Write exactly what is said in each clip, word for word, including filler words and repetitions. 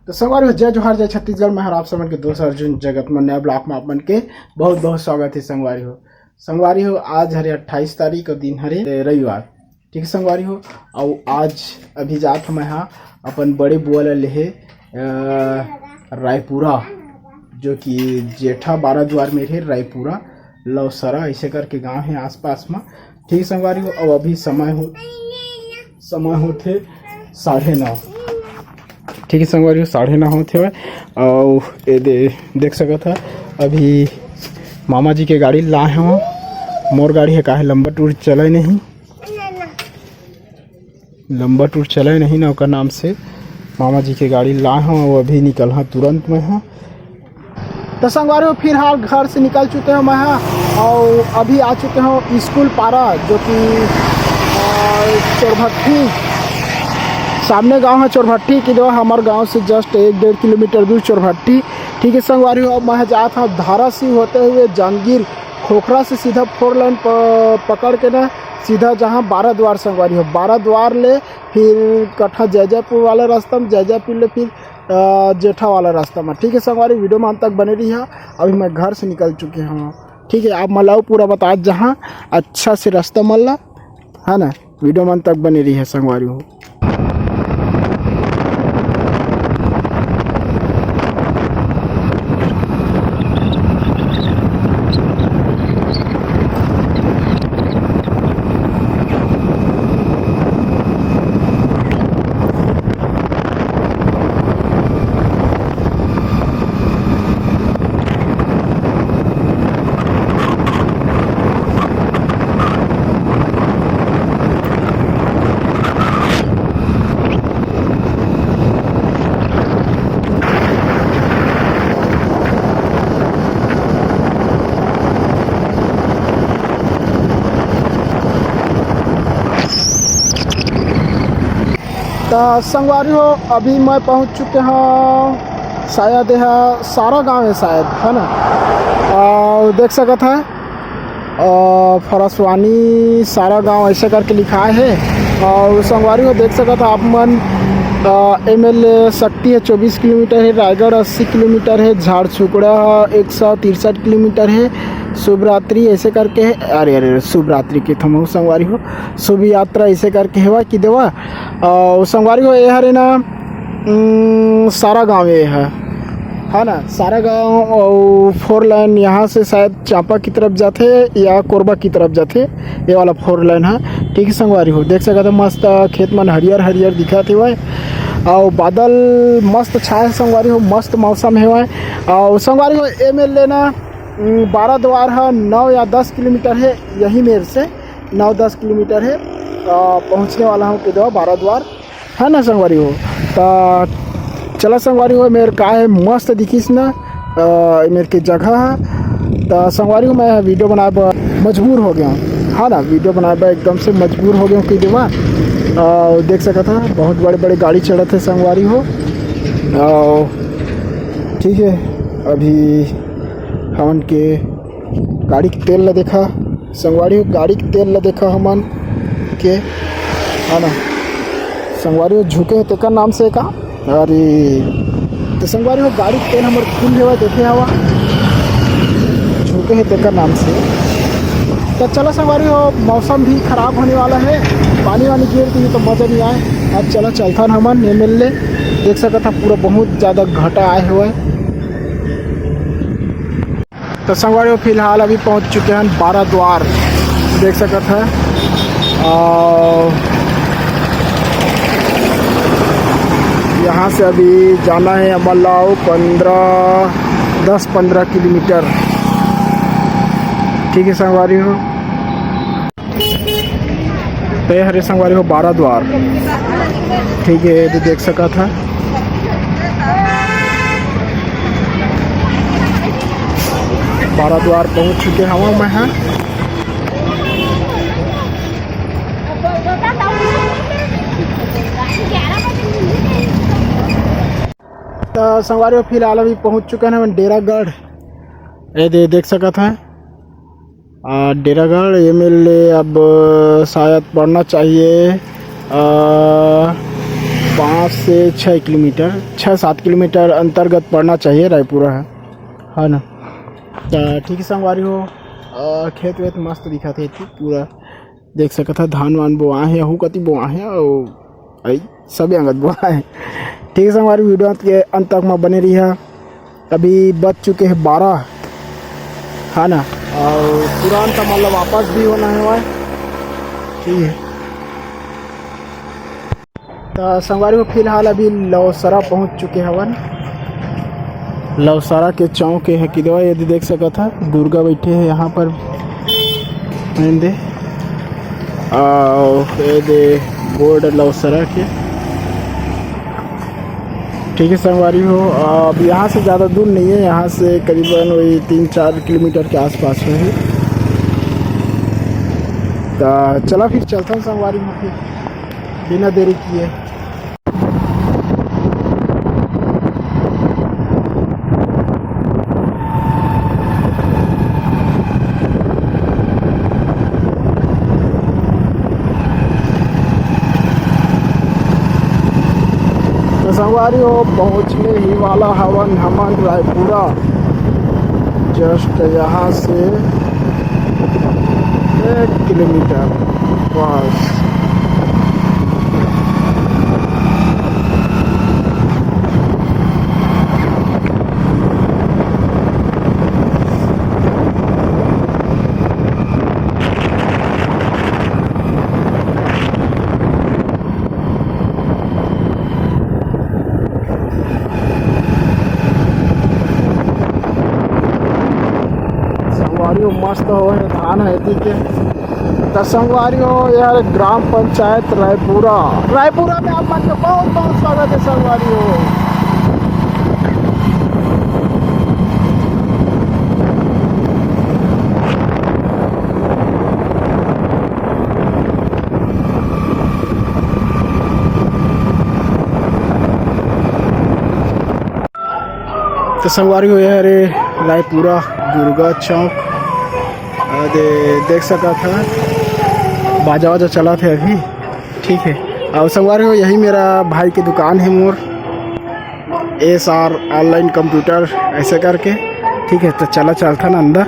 तो संगवारी हो, जय जोहार, जय छत्तीसगढ़। मैं हर आप समन के दोस्त अर्जुन जगत मन्या ब्लॉग में आप मन के बहुत बहुत स्वागत है संगवारी हो। संगवारी हो, आज हरे अट्ठाईस तारीख और दिन हरे रविवार। ठीक है संगवारी हो, और आज अभी जात हूँ मैं हा अपन बड़े बुआ ला लेहे, अ, रायपुरा, जो कि जेठा बारा दुआर में रहे, रायपुरा, लौसरा, ऐसे करके गांव है आसपास में। ठीक है संगवारी हो, अब अभी समय हो, समय होथे साढ़े नौ। ठीक है संगवारी हो, साढ़े नौ होथे हवय। अउ ए दे, देख सकत ह, अभी मामा जी के गाड़ी लाए हवं। मोर गाड़ी है, काहे लंबा टूर चले नहीं, लंबा टूर चले नहीं ना, ओकर नाम से मामा जी के गाड़ी लाए हवं। अउ अभी निकलहा तुरंत मैं हा। तो संगवारी हो, फिलहाल घर से निकल चुके हो मैं हा, और अभी आ चुके हो स्कूल पारा, जो कि, अ, चोरभट्टी, सामने गांव है चोरभट्टी की, जो हमारे गांव से जस्ट एक डेढ़ किलोमीटर दूर चोरभट्टी। ठीक है संगवारी हो, अब मैं जात हूँ धाराशिव होते हुए जांजगीर खोखरा से सीधा फोर लेन प-, पकड़ के ना सीधा जहाँ बारा दुआर संगवारी हो, बारा दुआर ले फिर कटहा जैजैपुर वाला रास्ता में, जैजैपुर ले फिर अ, जेठा वाला रास्ता में। ठीक है संगवारी, वीडियो में अंत तक बने रही है। अभी मैं घर से निकल चुके हूँ। ठीक है, आप मला पूरा बता जहाँ अच्छा से रास्ता मल्ला, है ना। वीडियो में अंत तक बने रही है संगवारी हो। तो संगवारी हो, अभी मैं पहुंच चुके हूँ, शायद यह सारा गांव है शायद, है ना। और देख सकत है, अ, फरसवानी सारा गांव ऐसे करके लिखा है। और संगवारी हो, देख सकत है आप मन, एम एल ए शक्ति है चौबीस किलोमीटर है, रायगढ़ अस्सी किलोमीटर है, झारसुगड़ा एक सौ तिरसठ किलोमीटर है, शुभ रात्रि ऐसे करके है। अरे अरे, शुभ रात्रि के थमहू संगवारी हो, शुभ यात्रा ऐसे करके हेवा कि देवा। अउ संगवारी हो, ये हरे ना, उम, सारा गांव ये है, है ना, सारा गांव। और फोर लेन यहाँ से शायद चांपा की तरफ जाथे या कोरबा की तरफ जाथे, ये वाला फोर लेन है। ठीक है संगवारी हो, देख सकत हो मस्त खेत मन हरियर हरियर दिखत हेवय, और बादल मस्त छाए हे संगवारी हो, मस्त मौसम हेवय। और संगवारी हो, एम एल ए ना, उम, बारा दुआर है, नौ या दस किलोमीटर है यही मेर से, नौ दस किलोमीटर है। अ, पहुँचने वाला हूँ कि देवा बारा दुआर, है ना संगवारी हो। तो चला संगवारी हो, मेर का है मस्त दिखिस ना, अ, मेर के जगह है। तो संगवारी हो, मैं वीडियो बनाए बर मजबूर हो गया हूँ, है ना, वीडियो बनाए बर एकदम से मजबूर हो गया हूँ कि देवा। अ, देख सकत है बहुत बड़े बड़े गाड़ी चढ़त है संगवारी हो। अ, ठीक है, अभी हमन के गाड़ी के तेल ला देखा संगवारी हो, गाड़ी के तेल ला देखा हमन के, है ना संगवारी हो, झुके हे तेकर नाम से का। अरे तो संगवारी हो, गाड़ी के तेल हमर फुल हेवा, देखे हवा, झुके हे तेकर नाम से। तो चला संगवारी हो, मौसम भी खराब होने वाला है, पानी वानी गिर दी तो मजा नहीं आए। अब चला चलथन हमन एम एल ए, देख सकत है पूरा बहुत ज़्यादा घटा आए हुए। तो संगवारी हो, फिलहाल अभी पहुंच चुके हैं बारा दुआर, देख सकत है। और यहाँ से अभी जाना है अमरलाव पंद्रह, दस पंद्रह किलोमीटर। ठीक है संगवारी हो, तो ये हरे संगवारी हो बारा दुआर। ठीक है, ये भी देख सकत है बारा दुआर पहुंच चुके हवं मैं हा। तो संगवारी हो, फिलहाल अभी पहुंच चुके हैं डेरागढ़। ये दे, देख सकत है। आ, डेरागढ़ एम एल ए अब शायद पढ़ना चाहिए, आ, पाँच से छः किलोमीटर, छः सात किलोमीटर अंतर्गत पड़ना चाहिए रायपुरा है, है ना। त ठीक है संगवारी हो, अ, खेत वेत मस्त दिखत हे एती पूरा, देख सकत ह धान वान बोआए हे, अहू कति बोआए हे, अउ अई सबे अंगत बोआए हे। ठीक है संगवारी, वीडियो अंत के अंत तक म बने रहिहा। अभी बज चुके हैं बारह, है ना, और तुरंत हमन ला वापस भी होना है भाई। ठीक है, तो संगवारी हो, फिलहाल अभी लौसरा पहुंच चुके हवन। लौसरा के चौक ये है कि दो, यदि देख सकत है, दुर्गा बैठे हैं यहाँ पर, दे, और ये दे बोर्ड लौसरा के। ठीक है संगवारी हो, अब यहाँ से ज़्यादा दूर नहीं है, यहाँ से करीबन वही तीन चार किलोमीटर के आसपास में है। तो चला फिर चलता हूँ संगवारी हो, फिर बिना देरी किए। तो संगवारी हो, पहुँचने ही वाला हवन हमन रायपुरा। जस्ट यहाँ से एक किलोमीटर बस। संगवारी हो, मस्त हो हे धान है एती के। त संगवारी हो, ये हरे ग्राम पंचायत रायपुरा। रायपुरा में आप मन के बहुत बहुत स्वागत है संगवारी हो। तो संगवारी हो, ये हरे रायपुरा दुर्गा चौक, अ, दे, देख सकत ह, बाजा वाजा चलत हे अभी। ठीक है, और संगवारी हो, यही मेरा भाई के दुकान है मोर, एस आर ऑनलाइन कंप्यूटर ऐसे करके। ठीक है, तो चला चलथन अंदर।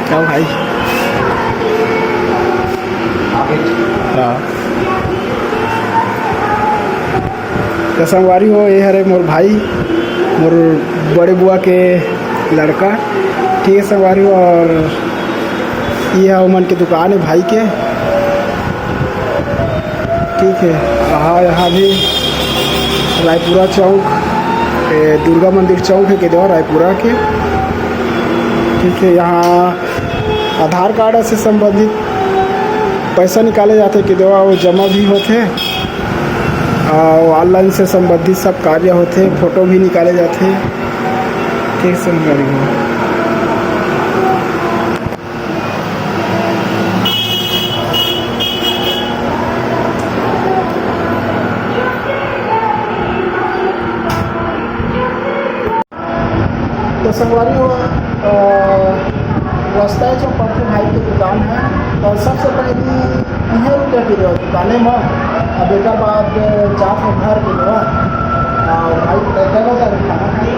क्या भाई? हाँ। तो संगवारी हो, ये हरे मोर भाई, मोर बड़े बुआ के लड़का। ठीक है संगवारी हो, और ये है ओमन के दुकान है भाई के। ठीक है, हाँ, यहाँ भी रायपुरा चौक, ए, दुर्गा मंदिर चौक है के दो रायपुरा के। ठीक है, यहाँ आधार कार्ड से संबंधित पैसा निकाले जाथे के दो, वो जमा भी होथे। अउ ऑनलाइन से संबंधित सब कार्य होथे, फोटो भी निकाले जाथे। ठीक संगवारी हो। तो संगवारी हो, अ, रास्ता है जो पड़थे भाई के दुकान है, और सबसे पहले इहे रुके के रहो दुकाने में, अब एक बाद जात हो घर के रहो। और भाई, कै बजे खाना खाई?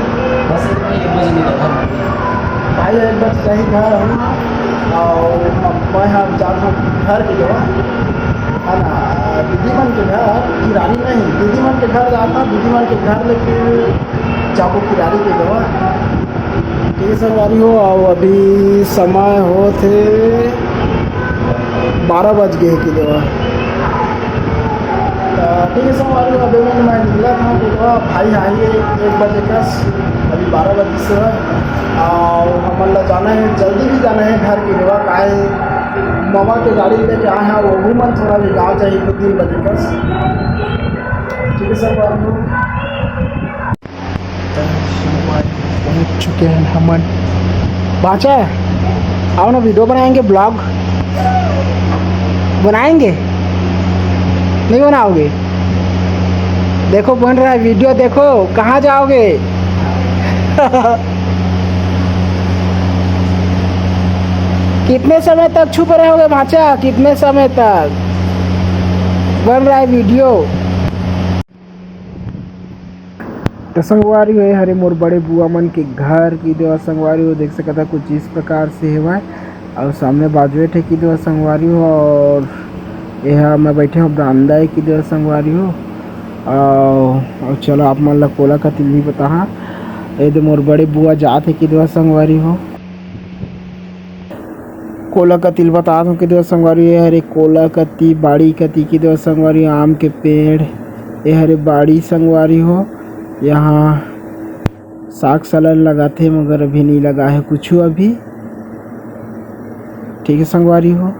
बस एक बजे निकलता हूँ। भाई, एक बजे कहीं घर हूँ, और मैं हम जात हूँ घर के रहो, है ना, दीदी मन के घर, किरानी नहीं, दीदी मन के घर जात हूँ, दीदी मन के घर लेके जाबो किरारी के दवा। ठीक है संगवारी हो, अउ अभी समय होत हे बारह बज गए हे के दवा। त ठीक है संगवारी हो, अभी मैं, मैं निकला था के दवा, भाई आई है एक बजे कस, अभी बारह बजे से है। अउ हमन ला जाना है, जल्दी भी जाना है घर के दवा, काहे ममा के गाड़ी लेके आए हैं, वो मन थोड़ा भी गाँव जाए दो तीन बजे कस। ठीक है संगवारी हो। पहुंच चुके हैं हमन। बाचा, आओ ना, वीडियो बनाएंगे, ब्लॉग बनाएंगे, नहीं बनाओगे? देखो, बन रहा है वीडियो, देखो, कहाँ जाओगे? कितने समय तक छुप रहोगे भांचा? कितने समय तक बन रहा है वीडियो? तो संगवारी हो, ये हरे मोर बड़े बुआ मन के घर की दो संगवारी हो, देख सकता कुछ इस प्रकार से हेवय। और सामने बाजुए ठे की दो संगवारी हो, और यहाँ मैं बैठे हूँ बरामदा की दो संगवारी हो। और, और चलो आप मन ला कोला का तिल भी बताहा। ये दे मोर बड़े बुआ जात हे की दो संगवारी हो। कोला का तिल बतात हूँ कि दो संगवारी, ये हरे कोला कती, बाड़ी कती की दो संगवारी, आम के पेड़, ये हरे बाड़ी संगवारी हो। यहाँ साग सलन लगाथे, मगर अभी नहीं लगा है कुछ अभी। ठीक है संगवारी हो,